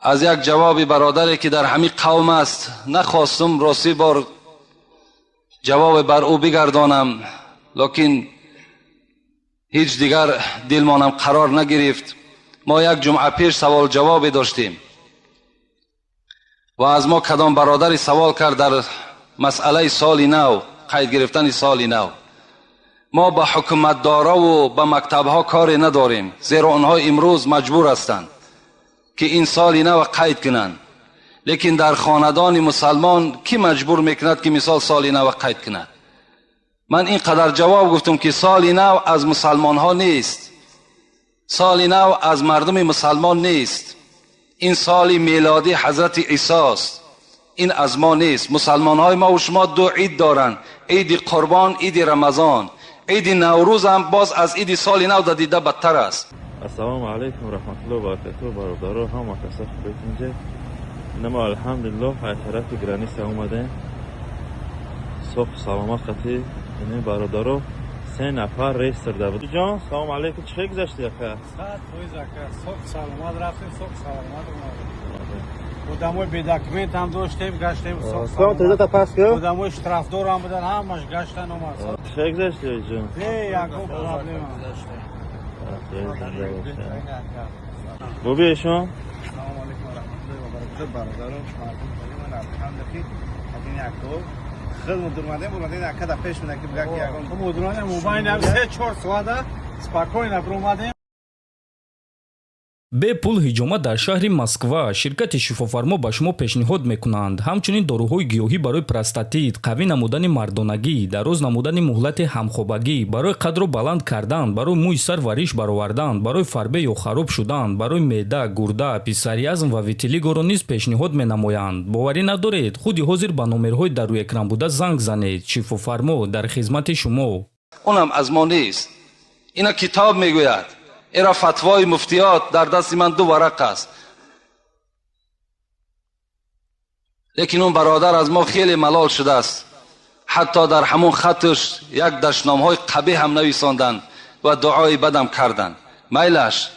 Аз як ҷавоби бародаре ки дар ҳамин қавм аст нахостум рости бор ҷавоб бар ӯ бигардонам, лекин ҳеҷ дигар дилмонам қарор нагирифт. Мо як ҷумъа пеш савол ҷавобе доштем ва аз мо кадом бародаре савол кард дар масъалаи соли нав, қайд гирифтани соли нав. Мо ба ҳукуматдораву ба мактабҳо коре надорем, зеро онҳо имрӯз маҷбур ҳастанд ки ин соли нав қайд кунанд. Лекин дар хонадони мусалмон ки маҷбур мекунад ки мисол соли нав қайд кунад? Ман ин қадар ҷавоб гуфтам ки соли нав аз мусалмонҳо нест, соли нав аз мардуми мусалмон нест. Ин соли мелодӣ ҳазрати Исост, ин аз мо нест. Мусалмонҳои мо ва шумо ду ид доранд: иди Қурбон, иди Рамазон. Иди Наврӯз ҳам боз аз иди соли нав дида бадтар аст. Ассалому алайкум ва раҳматуллоҳи ва баракатуҳ. Бародаро, ҳама каса хубед инҷа? Мо алҳамдулиллоҳ аз тарафи граница омадем, соф саломат қатӣ. Ин бародаро се нафар реестр да буд. Ҷон, салому алайкум, чӣ хел гузашти ака? 100% ака, соф саломат рафтем, соф саломат омадем. Одамои бе документ ҳам доштем, гаштем. Одамои штрафдор ҳам будан, ҳамаш гаштан омад. Чӣ хел гузашти, ҷон? Бе ягон проблема. Буби эшон? Салому алайкум ва раҳматуллоҳи ва баракатуҳ. Бародаро, мардум, ман алҳамдулиллоҳ аз ин якто хел мудурмадем, бурмадем ака да пеш мена ки бигак ягон мудурмадем, мобайн ҳам 3-4 соата спокойно бурмадем. Бепул ҳиҷома дар шаҳри Москва. Ширкати Шифофармо ба шумо пешниҳод мекунанд ҳамчунин доруҳои гиёҳӣ барои простатит, қавӣ намудани мардонагӣ, дароз намудани муҳлати ҳамхобагӣ, барои қадро баланд кардан, барои мӯи сар ва риш баровардан, барои фарбе ё хароб шудан, барои меъда, гурда, псориазм ва витилигоро низ пешниҳод менамоянд. Боварӣ надоред? Худи ҳозир ба номерҳои дар рӯи экран буда занг занед. Шифофармо дар хизмати шумо. Онам аз мо нест. Ина китоб мегӯяд, эра фатвои муфтиёт дар дасти ман ду варақ аст. Лекин он бародар аз мо хеле малол шудааст, ҳатто дар ҳамон хатш як дашномҳои қабеҳ ҳам нависонданд ва дуои бадам карданд. Майлаш,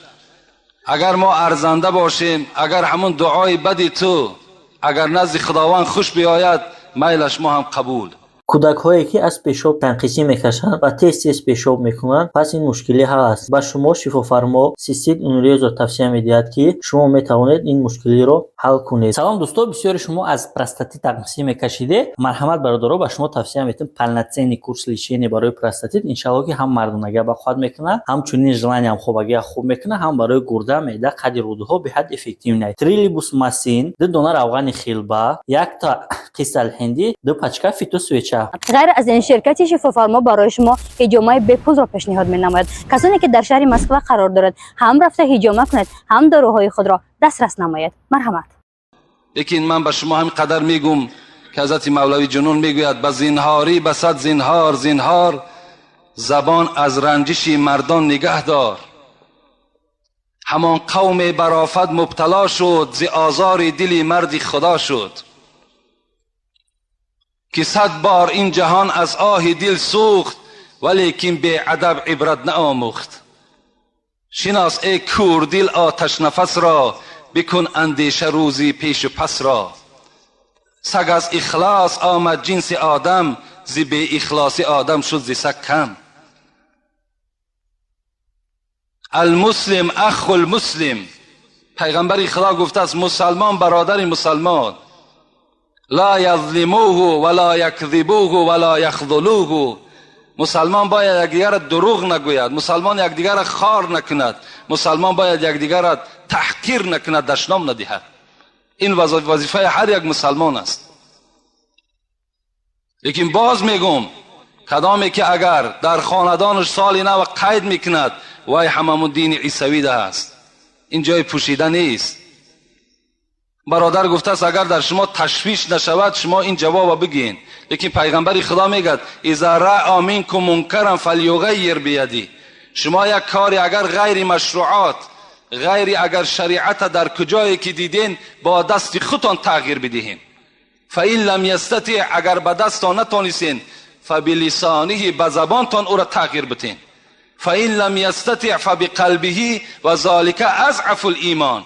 агар мо арзанда бошем, агар ҳамон дуои бади ту агар назди Худованд хуш биёяд, майлаш, мо ҳам қабул. Кӯдакҳое ки аз пешоб танқисӣ мекашанд ва тез-тез пешоб мекунанд, пас ин мушкилӣ ҳал аст. Ба шумо Шифофармо цистит Унрезо тавсия медиҳад, ки шумо метавонед ин мушкилиро ҳал кунед. Салом дӯсто, бисёри шумо аз простатит танқисӣ мекашиде. Марҳамат бародаро, ба шумо тавсия медиҳем полноценный курс лечения барои простатит. Иншалло ки ҳам мардонагия бақувват мекунад, ҳамчунин желание ҳамхобагия хуб мекунад, ҳам барои гурда, меъда, қади рӯдаҳо беҳад эффективный. Трилибус масин, 2 дона равғани хилба, якта қисалҳиндӣ, 2 пачка фитосвеча. Ғайр аз ин, ширкати Шифофармо барои шумо ҳиҷомаи бепулро пешниҳод менамояд. Касоне ки дар шаҳри Москва қарор дорад, ҳам рафта ҳиҷома кунед, ҳам доруҳои худро дастрас намоед. Марҳамат. Лекин ман ба шумо ҳамин қадар мегӯм ки ҳазрати Мавлавӣ Ҷунун мегӯяд: ба зинҳорӣ ба сад зинҳор зинҳор, забон аз ранҷиши мардон нигаҳ дор. Ҳамон қавме бар офат мубтало шуд, зи озори дили марди Худо шуд, ки 100 бор ин ҷаҳон аз оҳи дил сӯхт, валекин беадаб ибрат наомӯхт. Шинос эй кӯрдил оташнафасро, бикун андеша рӯзи пешу пасро. Саг аз ихлос омад ҷинси одам, зи беихлоси одам шуд зи саг кам. Алмуслим аху лмуслим. Пайғамбари Худо гуфтааст: мусалмон бародари мусалмон. Ла язлимуҳу ва ла якзибуҳу ва ла яхзулуҳу. Мусалмон бояд якдигарро дурӯғ нагӯяд, мусалмон якдигарро хор накунад, мусалмон бояд якдигарро таҳқир накунад, дашном надиҳад. Ин вазифаи ҳар як мусалмон аст. Лекин боз мегӯм, кадоме ки агар дар хонадонаш соли нав қайд мекунад, вай ҳамамун дини исавида аст. Ин ҷои пӯшида нест. Бародар гуфтааст, агар дар шумо ташвиш нашавад, шумо ин ҷавобро бигӯед. Лекин пайғамбари Худо мегӯяд: иза раъа минкум мункаран фалюғаййир бияди. Шумо як кори агар ғайри машруъот, ғайри агар шариата дар куҷое ки диден, бо дасти худтон тағйир бидиҳем. Фаин лам ястатиъ, агар ба дастон натонистен, фабилисониҳи, ба забонтон ӯро тағйир битен. Фаин лам ястатиъ фабиқалбиҳи ва золика азъафу лимон.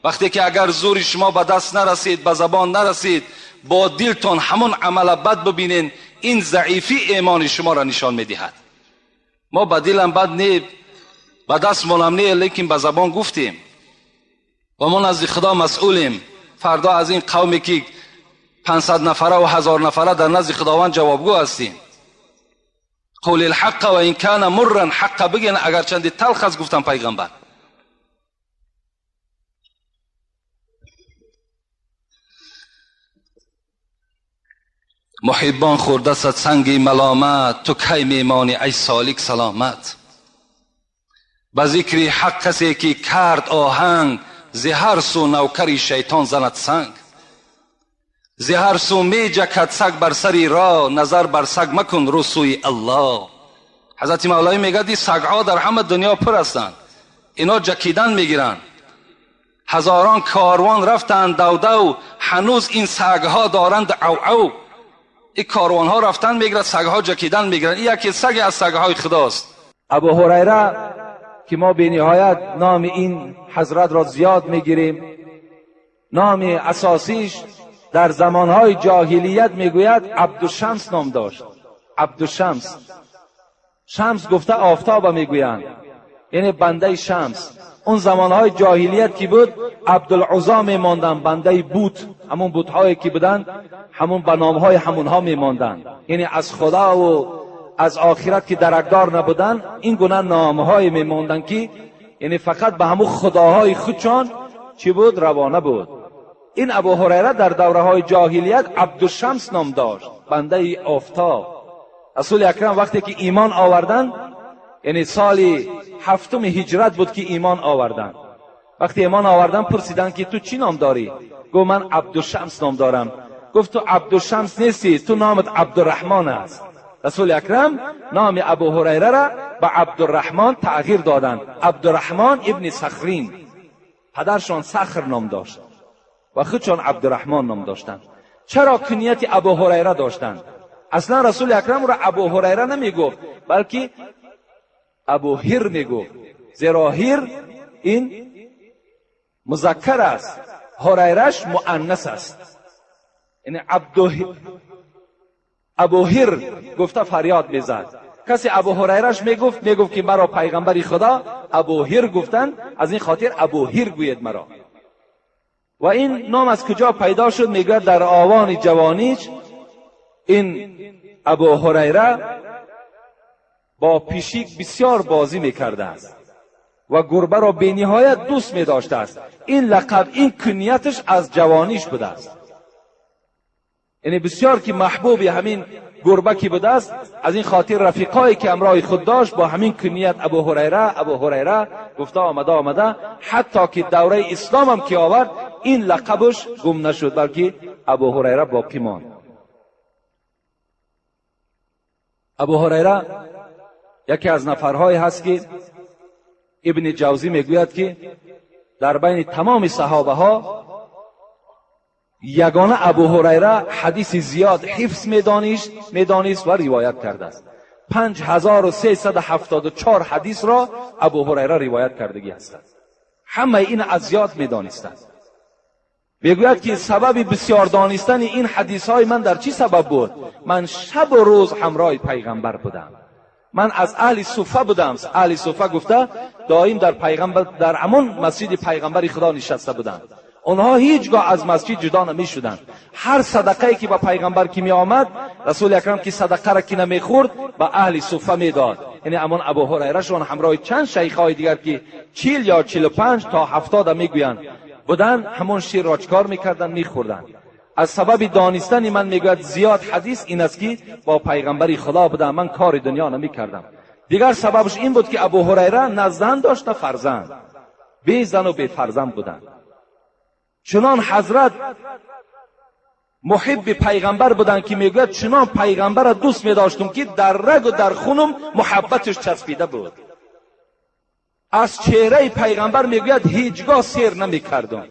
وقتی که اگر زور شما به دست نرسید، به زبان نرسید، با دلتان همون عمل بد ببینین، این ضعیفی ایمان شما را نشان میدهد. ما به دلم بد نه، به دست مالم نه، لیکن به زبان گفتیم و ما نزد خدا مسئولیم. فردا از این قومی که 500 نفره و 1000 نفره در نزد خداوند جوابگو هستیم. قول الحق و این کان مرا، حق بگین اگر چندی تلخ است، گفتم پیغمبر. محبان خورده صد سنگ ملامت، تو کی میمانی ای سالک سلامت. به ذکر حق کسی که کرد آهنگ، ز هر سو نوکری شیطان زند سنگ. ز هر سو می جکد سگ بر سری را، نظر بر سگ مکن رو سوی الله. حضرت مولوی میگه دی سگها در همه دنیا پر هستند، اینا جکیدن میگیرن. هزاران کاروان رفتند دو دو، هنوز این سگها دارند او او. این کاروان ها رفتن میگیرن، سگها جکیدن میگیرن. این یکی سگ از سگهای خداست. ابو هریره که ما به نهایت نام این حضرت را زیاد میگیریم، نام اساسیش در زمانهای جاهلیت میگوید عبدالشمس نام داشت. عبدالشمس، شمس گفته آفتاب میگویند، یعنی بنده شمس. اون زمانهای جاهلیت که بود عبدالعزا میماندن، بنده بوت، همون بوتهایی که بودن، همون به نامهای همونها میماندن، یعنی از خدا و از آخرت که درکدار نبودن، این گونه نامهای میماندن که یعنی فقط به همون خداهای خودشان چی بود؟ روانه بود. این ابو هریره در دوره های جاهلیت عبدالشمس نام داشت، بنده آفتاب. رسول اکرم وقتی که ایمان آوردن، یعنی سال 7 هجرت بود که ایمان آوردن، وقتی ایمان آوردن پرسیدن که تو چی نام داری؟ گفت من عبدالشمس نام دارم. گفت تو عبدالشمس نیستی، تو نامت عبدالرحمن است. رسول اکرم نام ابو هریره را به عبدالرحمن تغییر دادند، عبدالرحمن ابن صخرین. پدرشان صخر نام داشت و خودشان عبدالرحمن نام داشتند. چرا کنیت ابو هریره داشتند؟ اصلا رسول اکرم را ابو هریره نمیگفت، بلکه ابو هیر میگفت، زیرا هیر این مذکر است، هریرش مؤنث است. یعنی ابو هیر گفته فریاد میزد. کسی ابو هریرش میگفت، میگفت که مرا پیغمبر خدا ابو هیر گفتن، از این خاطر ابو هیر گوید مرا. و این نام از کجا پیدا شد؟ میگوید در آوان جوانیش این ابو هریره با پیشیک بسیار بازی میکرده است و گربه را به نهایت دوست میداشته است. این لقب، این کنیتش از جوانیش بوده است، یعنی بسیار که محبوب همین گربه که بوده است، از این خاطر رفیقایی که همراه خود داشت با همین کنیت ابو هریره ابو هریره گفته آمده آمده، حتی که دوره اسلام هم که آورد این لقبش گم نشد، بلکه ابو هریره باقی ماند. ابو هریره یکی از نفرهایی هست که ابن جوزی میگوید که در بین تمام صحابه ها یگانه ابو هریره حدیث زیاد حفظ میدانست و روایت کرده است. 5374 حدیث را ابو هریره روایت کردگی هستند. همه این از یاد میدانستند. میگوید که سبب بسیار دانستن این حدیث های من در چی سبب بود؟ من شب و روز همراه پیغمبر بودم. من از اهل صفه بودم. اهل صفه گفته دائم در پیغمبر، در همون مسجد پیغمبر خدا نشسته بودند. آنها هیچگاه از مسجد جدا نمی شدند. هر صدقه که به پیغمبر که می آمد، رسول اکرم که صدقه را که نمی خورد به اهل صفه می داد. یعنی همان ابو هریره شون همراه چند شیخ های دیگر که 40 یا 45 تا 70 میگویند بودن، همون شیر را چکار میکردن؟ میخوردن. از سبب دانستن من میگوید زیاد حدیث این است که با پیغمبر خدا بودم، من کار دنیا نمیکردم. دیگر سببش این بود که ابو هریره نه زن داشت نه فرزند، بی زن و بی فرزند بودند. چنان حضرت محب پیغمبر بودند که میگوید چنان پیغمبر را دوست میداشتم که در رگ و در خونم محبتش چسبیده بود. از چهره پیغمبر میگوید هیچگاه سیر نمیکردم.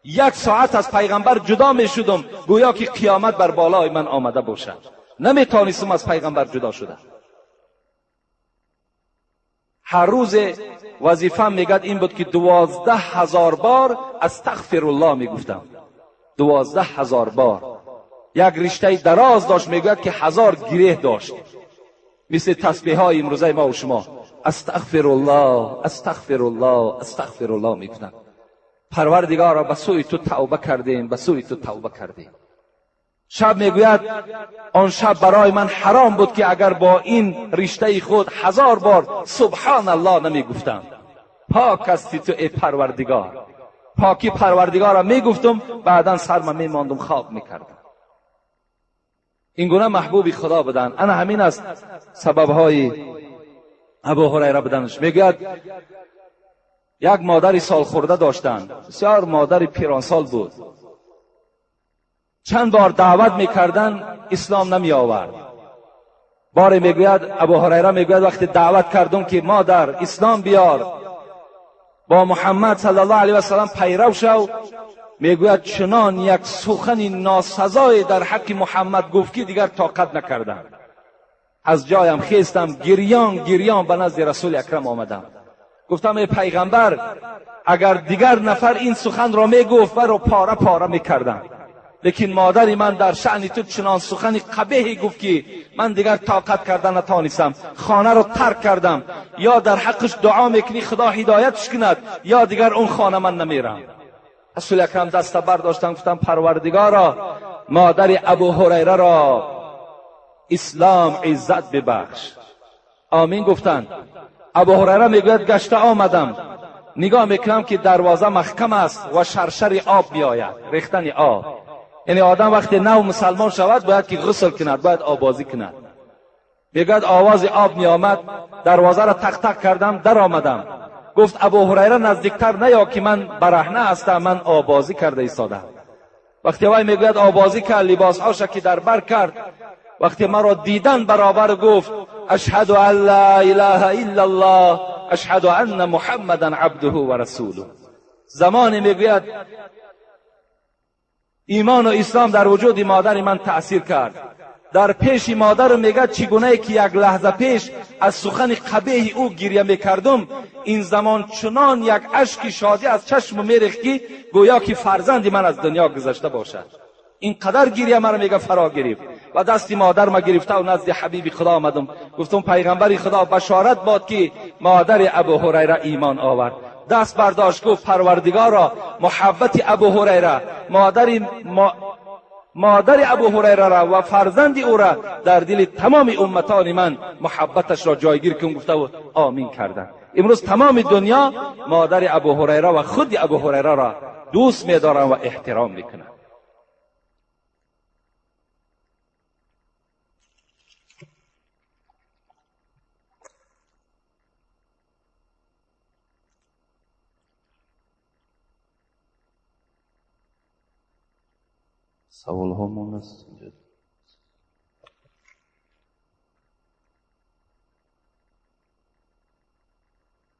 یک ساعت از پیغمبر جدا میشدم، گویا که قیامت بر بالای من آمده باشد. نمیتونستم از پیغمبر جدا شدم. هر روز وظیفه میگد این بود که 12,000 بار استغفر الله میگفتم. 12,000 بار. یک رشته دراز داشت، میگوید که 1000 گره داشت، مثل تسبیح های امروزه ما و شما. استغفر الله، استغفر الله، استغفر الله میگفتم. پروردگارا به سوی تو توبه کردیم، به سوی تو توبه کردیم. شب میگوید آن شب برای من حرام بود که اگر با این رشته خود 1000 بار سبحان الله نمیگفتم. پاک هستی تو ای پروردگار. پاکی پروردگار را میگفتم، بعدا سرم میماندم خواب میکردم. این گونه محبوبی خدا بودن. انا همین است سببهای ابو هریره بدنش. میگوید یک مادری سال خورده داشتند، بسیار مادر پیرانسال بود. چند بار دعوت میکردن اسلام نمی آورد. باری میگوید ابو هریره میگوید وقتی دعوت کردم که مادر اسلام بیار، با محمد صلی الله علیه و سلم پیرو شو، میگوید چنان یک سخن ناسزای در حق محمد گفت که دیگر طاقت نکردم. از جایم خیستم، گریان گریان به نزد رسول اکرم آمدم. گفتم ای پیغمبر، اگر دیگر نفر این سخن را میگفت برو پاره پاره میکردم، لیکن مادر من در شأن تو چنان سخن قبیحی گفت که من دیگر طاقت کردن نتانستم، خانه را ترک کردم. یا در حقش دعا میکنی خدا هدایتش کند، یا دیگر اون خانه من نمیرم. رسول اکرم دست برداشتم، گفتم پروردگارا مادر ابو هریره را اسلام عزت ببخش. آمین گفتند. ابو هریره میگوید گشته آمدم، نگاه میکنم که دروازه محکم است و شرشر آب میآید، ریختن آب. یعنی آدم وقتی نو مسلمان شود باید که غسل کند، باید آبازی کند. میگوید آواز آب میآمد، دروازه را تق تق کردم، در آمدم. گفت ابو هریره نزدیکتر نیا که من برهنه هستم، من آبازی کرده ایستادم. وقتی وای میگوید آبازی کرد، لباسهاش که در بر کرد، وقتی مرا دیدن برابر گفت اشهد ان لا اله الا الله اشهد ان محمدا عبده و رسوله. زمان میگوید ایمان و اسلام در وجود مادر من تأثیر کرد. در پیش مادر میگه چگونه که یک لحظه پیش از سخن قبیح او گریه میکردم، این زمان چنان یک اشک شادی از چشم میریخت که گویا که فرزند من از دنیا گذشته باشد. اینقدر گریه مرا میگه فرا گرفت و دست مادر ما گرفته و نزد حبیب خدا آمدم. گفتم پیغمبر خدا بشارت باد که مادر ابو هریره ایمان آورد. دست برداشت گفت پروردگارا محبت ابو هریره، مادر ابو هریره را و فرزند او را در دل تمام امتان من محبتش را جایگیر کن. گفته و آمین کردند. امروز تمام دنیا مادر ابو هریره و خود ابو هریره را دوست می‌دارند و احترام میکنند. سوال ها است.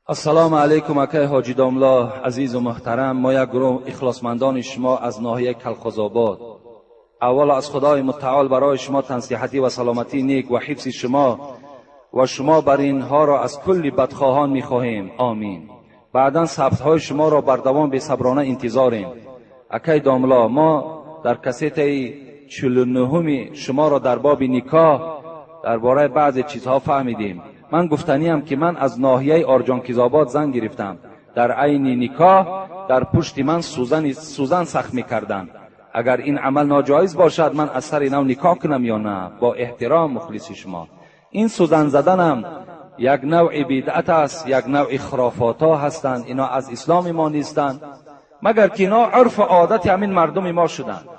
السلام علیکم اکای حاجی داملا عزیز و محترم، ما یک گروه اخلاصمندان شما از ناحیه کلخوزآباد. اول از خدای متعال برای شما تنصیحتی و سلامتی نیک و حفظ شما و شما بر اینها را از کل بدخواهان میخواهیم، آمین. بعدا ثبت های شما را بر دوام بی صبرانه انتظاریم. اکای داملا، ما در کسیت 49 شما را در باب نکاح درباره بعض چیزها فهمیدیم. من گفتنیم که من از ناحیه آرجانکیزآباد زن گرفتم. در عین نکاح در پشت من سوزن سخت میکردند. اگر این عمل ناجایز باشد من از سر نو نکاح کنم یا نه؟ با احترام مخلص شما. این سوزن زدنم یک نوع بدعت است، یک نوع خرافات ها هستند، اینا از اسلام ما نیستند، مگر که اینا عرف و عادت همین مردم ما شدند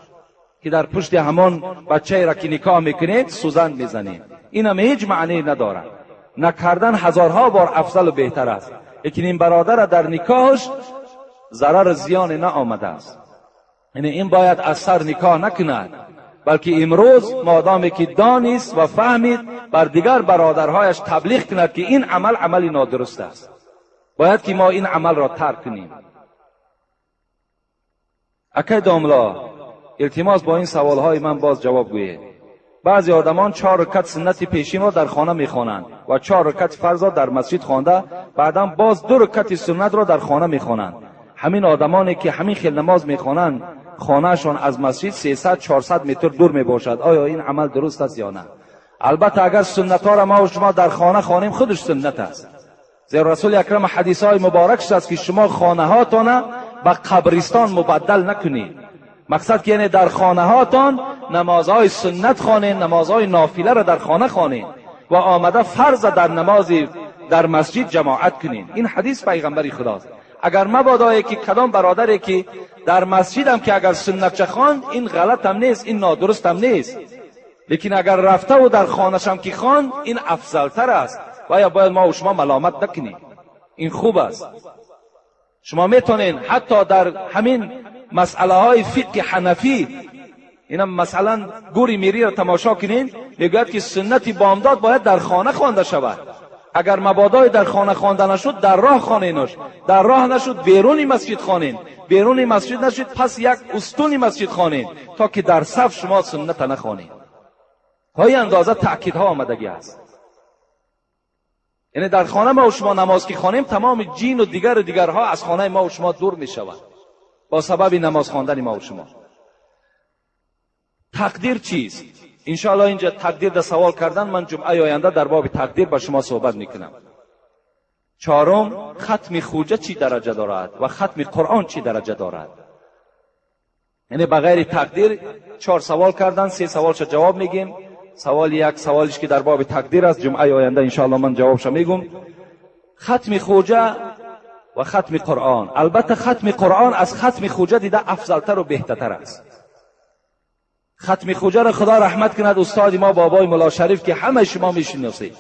که در پشت همان بچه را که نکاح میکنید سوزن میزنید. این هم هیچ معنی ندارد. نکردن هزارها بار افضل و بهتر است. لیکن این برادر در نکاحش ضرر زیان نه آمده است. یعنی این باید از سر نکاح نکند، بلکه امروز مادامی که دانست و فهمید بر دیگر برادرهایش تبلیغ کند که این عمل عمل نادرست است. باید که ما این عمل را ترک کنیم. اکی داملا، التماس با این سوالهای من باز جواب گویید. بعضی آدمان 4 رکعت سنت پیشین را در خانه میخوانند و 4 رکعت فرض را در مسجد خوانده، بعدا باز 2 رکعت سنت را در خانه میخوانند. همین آدمانی که همین خیل نماز میخوانند، خانهشان از مسجد 300-400 متر دور میباشد. آیا این عمل درست است یا نه؟ البته اگر سنت ها را ما و شما در خانه خوانیم خودش سنت است. زیرا رسول اکرم حدیث های مبارک است که شما خانه هاتان به قبرستان مبدل نکنید. مقصد که یعنی در خانه هاتان نمازهای سنت خوانید، نمازهای نافله را در خانه خوانید و آمده فرض در نماز در مسجد جماعت کنید. این حدیث پیغمبری خداست. اگر مبادا که کدام برادری که در مسجد هم که اگر سنت خواند، این غلط هم نیست، این نادرست هم نیست، لیکن اگر رفته و در خانه‌ش هم که خواند، این افضلتر است و یا باید ما و شما ملامت نکنیم. این خوب است. شما میتونین حتی در همین مسئله های فقه حنفی، اینم مثلا گوری میری را تماشا کنین، میگوید که سنت بامداد باید در خانه خوانده شود. اگر مبادای در خانه خوانده نشد، در راه خوانینش، در راه نشد بیرون مسجد خوانین، بیرون مسجد نشد پس یک استون مسجد خوانین تا که در صف شما سنت نخوانین. تا این اندازه تأکیدها آمدگی است. یعنی در خانه ما و شما نماز که خوانیم، تمام جین و دیگر و دیگرها از خانه ما و شما دور می شود با سبب نماز خواندن ما و شما. تقدیر چیست؟ انشاءالله اینجا تقدیر در سوال کردن، من جمعه آینده در باب تقدیر با شما صحبت میکنم. چهارم، ختم خوجه چی درجه دارد و ختم قرآن چی درجه دارد؟ یعنی بغیر تقدیر 4 سوال کردن، 3 سوالش جواب میگیم. سوال یک سوالش که در باب تقدیر است، جمعه آینده انشاءالله من جوابش میگم. ختم خوجه و ختم قرآن، البته ختم قرآن از ختم خوجه دیده افضلتر و بهترتر است. ختم خوجه را خدا رحمت کند استاد ما بابای ملا شریف که همه شما میشناسید،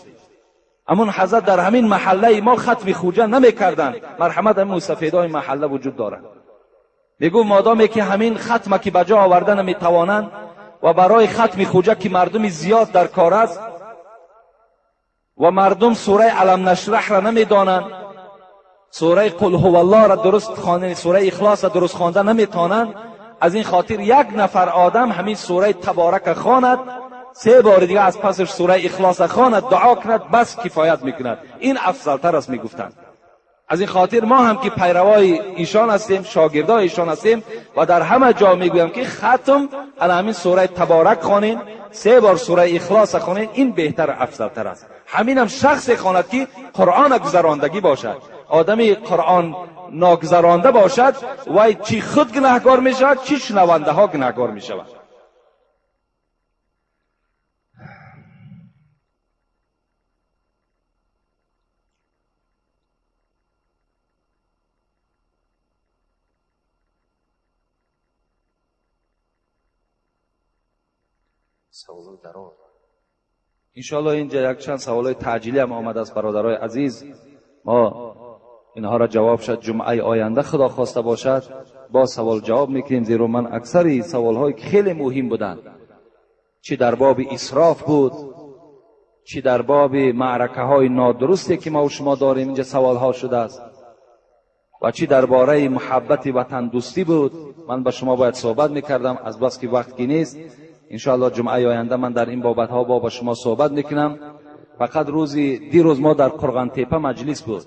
امون حضرت در همین محله ما ختم خوجه نمیکردند. مرحمت همین مستفیدای محله وجود دارند. میگو مادامی که همین ختم که بجا آورده نمیتوانند و برای ختم خوجه که مردم زیاد در کار است و مردم سوره علم نشرح را نمیدانند، سوره قل هو الله را درست خوانده، سوره اخلاص را درست خوانده نمیتوانند، از این خاطر یک نفر آدم همین سوره تبارک خواند، 3 بار دیگه از پسش سوره اخلاص خواند، دعا کند، بس کفایت میکند. این افضلتر است میگفتند. از این خاطر ما هم که پیروای ایشان هستیم، شاگردای ایشان هستیم و در همه جا میگویم که ختم علی همین سوره تبارک خوانین، 3 بار سوره اخلاص خوانین، این بهتر افضلتر است. همین هم شخص خواند که قرآن گذراندگی باشد. آدمی قرآن ناگذرانده باشد وای چی خود گناهکار می شود، چی شنونده ها گناهکار می شود. انشاءالله اینجا یک چند سوالای تعجیلی هم آمده است برادرای عزیز، ما اینها را جواب شد جمعه آینده خدا خواسته باشد با سوال جواب میکنیم. زیرا من اکثر سوالهای که خیلی مهم بودند، چی در باب اسراف بود، چی در باب معرکه های نادرستی که ما و شما داریم اینجا سوال ها شده است، و چی درباره محبت وطن دوستی بود، من با شما باید صحبت میکردم، از بس که وقت نیست. انشاءالله جمعه آینده من در این بابت ها با شما صحبت میکنم. فقط روزی دیروز ما در قرغان تپه مجلس بود،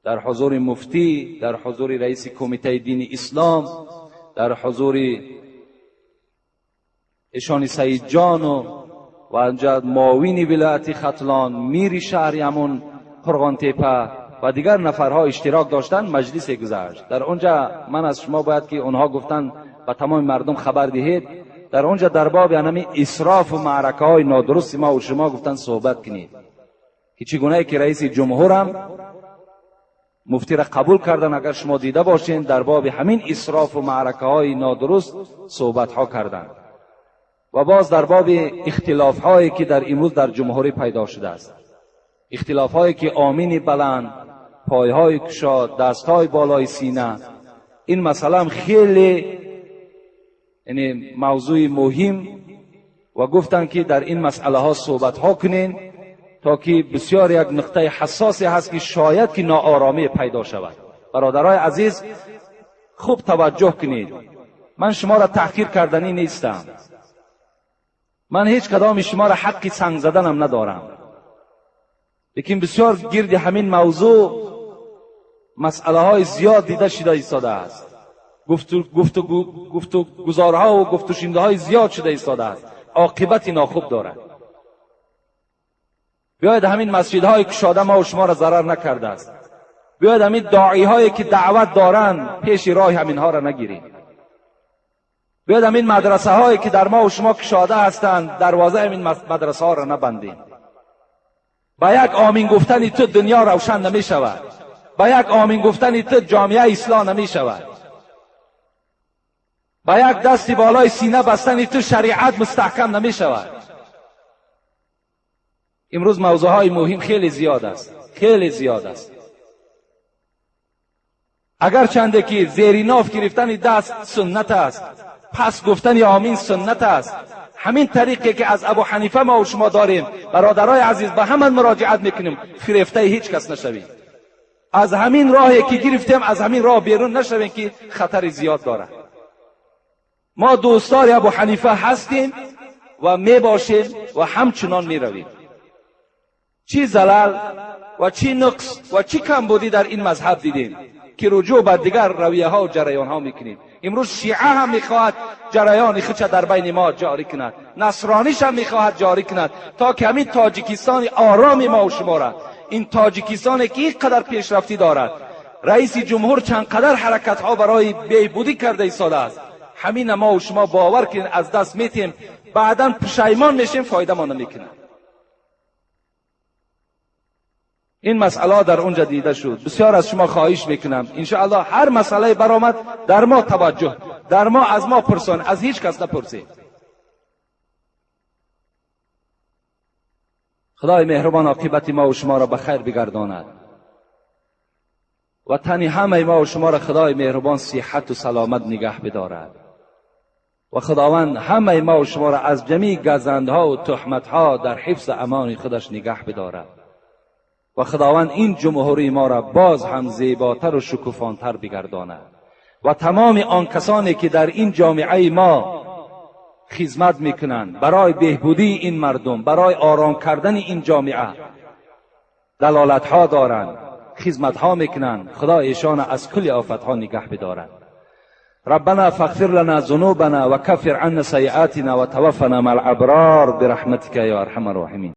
در حضور مفتی، در حضور رئیس کمیته دین اسلام، در حضور ایشان سعید جان و انجا معاون ولایت ختلان، میر شهر همون قرغان تپه و دیگر نفرها اشتراک داشتن. مجلس گذشت. در اونجا من از شما باید که اونها گفتن و تمام مردم خبر دهید، در اونجا در باب یعنی اسراف و معرکه های نادرست ما و شما گفتن صحبت کنید که چگونه که رئیس جمهورم مفتی را قبول کردن. اگر شما دیده باشین در باب همین اسراف و معرکه های نادرست صحبت ها کردن و باز در باب اختلاف هایی که در امروز در جمهوری پیدا شده است، اختلاف هایی که آمین بلند، پایهای کشاد، دستهای بالای سینه، این مسئله هم خیلی یعنی موضوع مهم و گفتن که در این مسئله ها صحبت ها کنین تا که بسیار یک نقطه حساسی هست که شاید که ناآرامی پیدا شود. برادرای عزیز خوب توجه کنید، من شما را تحقیر کردنی نیستم. من هیچ کدام شما را حقی سنگ زدنم ندارم، لیکن بسیار گرد همین موضوع مسئله های زیاد دیده شده ایستاده است، گفت و گزارها و گفت و شنیده های زیاد شده ایستاده است، عاقبت ناخوب دارد. بیاید همین مسجدهای کشاده ما و شما را ضرر نکرده است، بیاید همین داعی هایی که دعوت دارند پیش راه همینها را نگیریم، بیاید همین مدرسه هایی که در ما و شما کشاده هستند دروازه همین مدرسه ها را نبندیم. با یک آمین گفتن تو دنیا روشن نمی شود، با یک آمین گفتن تو جامعه اصلاح نمی شود، با یک دست بالای سینه بستن تو شریعت مستحکم نمی شود. امروز موضوع های مهم خیلی زیاد است، خیلی زیاد است. اگر چنده که زیر ناف گرفتن دست سنت است، پس گفتن آمین سنت است، همین طریقی که از ابو حنیفه ما و شما داریم، برادرای عزیز به همان مراجعت میکنیم، فریفته هیچ کس نشویم. از همین راهی که گرفتیم از همین راه بیرون نشویم که خطر زیاد دارد. ما دوستدار ابو حنیفه هستیم و میباشیم و همچنان میرویم. چی زلل و چی نقص و چی کمبودی در این مذهب دیدیم که رجوع به دیگر رویه ها و جریان ها میکنیم. امروز شیعه هم میخواهد جریان خودش در بین ما جاری کند، نصرانیش هم میخواهد جاری کند، تا که همین تاجیکستان آرام ما و شما را، این تاجیکستان که اینقدر پیشرفتی دارد، رئیس جمهور چند قدر حرکت ها برای بهبودی کرده ایستاده است، همین ما و شما باور کنید از دست میتیم، بعدا پشیمان میشیم، فایده ما نمیکنه. این مسئله در اونجا دیده شد. بسیار از شما خواهش میکنم انشاءالله هر مسئله برآمد در ما توجه، در ما از ما پرسان، از هیچ کس نپرسید. خدای مهربان عاقبت ما و شما را به خیر بگرداند و تن همه ما و شما را خدای مهربان صحت و سلامت نگه بدارد و خداوند همه ما و شما را از جمیع گزندها و تهمتها در حفظ امان خودش نگه بدارد و خداوند این جمهوری ما را باز هم زیباتر و شکوفانتر بگرداند و تمام آن کسانی که در این جامعه ما خدمت میکنند برای بهبودی این مردم، برای آرام کردن این جامعه دلالت ها دارند، خدمت ها میکنند، خدا ایشان از کل آفت ها نگه بدارد. ربنا فاغفر لنا ذنوبنا وكفر عنا سيئاتنا وتوفنا مع الابرار برحمتك يا ارحم الراحمين.